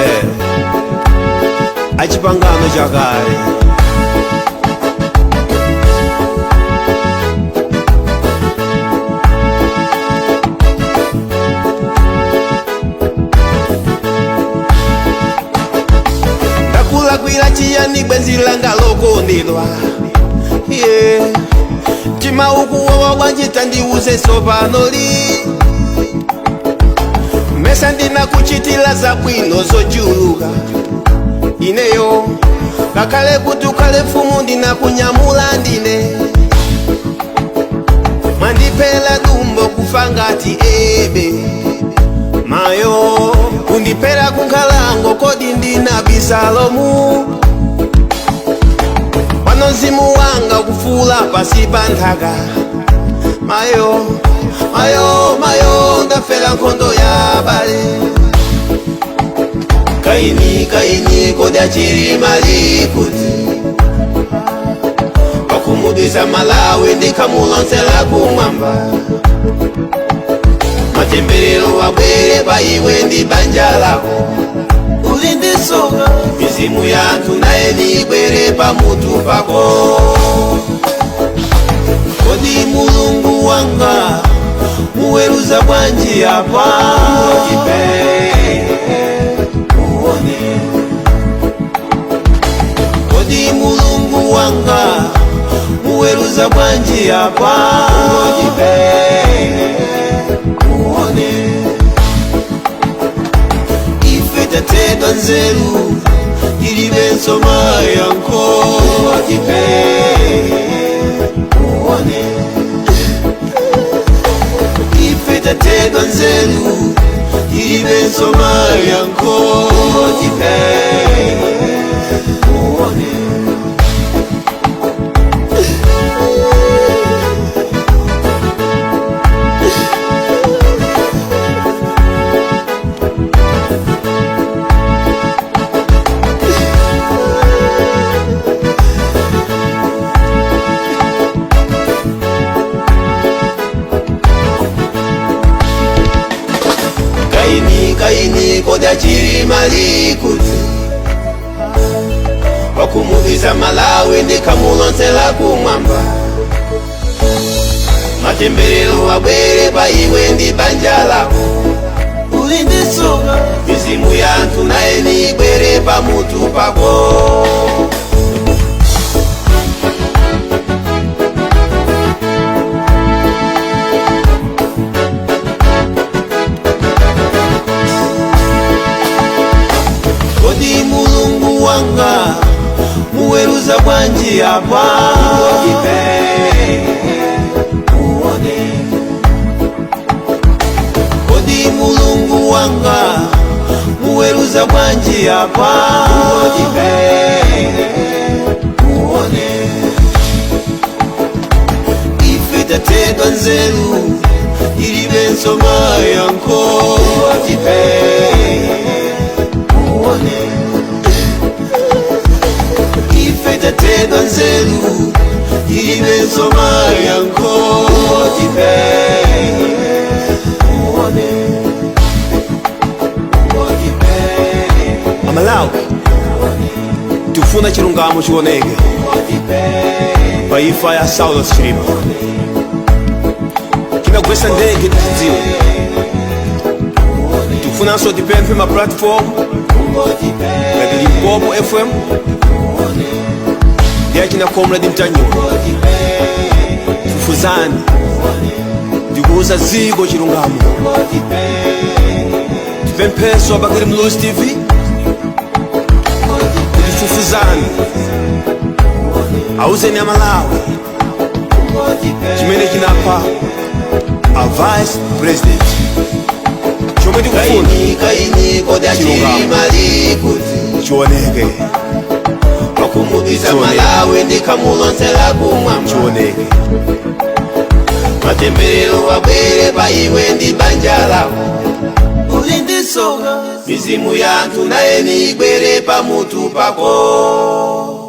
Abel achipangano chakale. Ndakulakwira chiyani bwenzi langa lokondedwa? Yeah. Mtima ukuwawa bwanji? Tandiuze sopanoli. Mesa ndinakuchitila zabwino zochuluka ineyo? Ngakhale kuti ukhale mfumu ndinakunyamula ndine. Mwandiphela dumbo kufa ngati ebe mayo, kundiphera kunkhalango. Kodi ndina Abisalomu? Pano mzimu wanga kufula pasi pa nthaka. Mayo, mayo, mayo, ndafera nkhondo ya bale. Kaini, Kaini, kodi achilima likuti? Wakumudisa Malawi ndikamulonsela kumwamba. Matemberero wabwere pa iwe ndi banja lako. Uli ndisoka mizimu ya anthu naye nibwere pamutu pako. Kodi Mulungu wanga muweruza bwanji apa? Muone. Kodi Mulungu wanga muweruza bwanji apa? Muone. Ife tathedwa nzeru, tilibenso mayankho. Muone. Ife tathedwa nzeru, tilibenso mayankho. Muone. Kaini, Kaini, kodi achilima likuti? Wakumudisa Malawi ndikamulonsela kumwamba. Matemberero wabwere pa iwe ndi banja lako. Uli ndisoka mizimu ya anthu naye nibwere pamutu pako. Kodi Mulungu wanga muweruza bwanji apa? Muone. Kodi Mulungu wanga muweruza bwanji apa? Muone. Ife tathedwa nzeru, tilibenso mayankho. Muone. Ife tathedwa nzeru, tilibenso mayankho. Muone. Amalawi, tikufuna chilungamo chioneke pa imfa ya Saulos Chilima. Chinagwetsa ndege tichidziwe. Tikufunanso tipemphe ma platform ngati Limpopo FM ndi achina Comrade Mtanyiwa, fufuzani ndikuuza dziko chilungamo. Tipempheso abakili Mluzi TV kuti fufuzani, auzeni Amalawi chimene chinapha a vice president. Chomwe tikufuna Kaini, Kaini, kodi achilima likuti? chioneke. Wakumudisa Chioneke. Malawi ndikamulonsela kumwamba. Chioneke. Matemberero wabwere pa iwe ndi banja lako. Uli ndisoka mizimu ya anthu naye nibwere pamutu pako.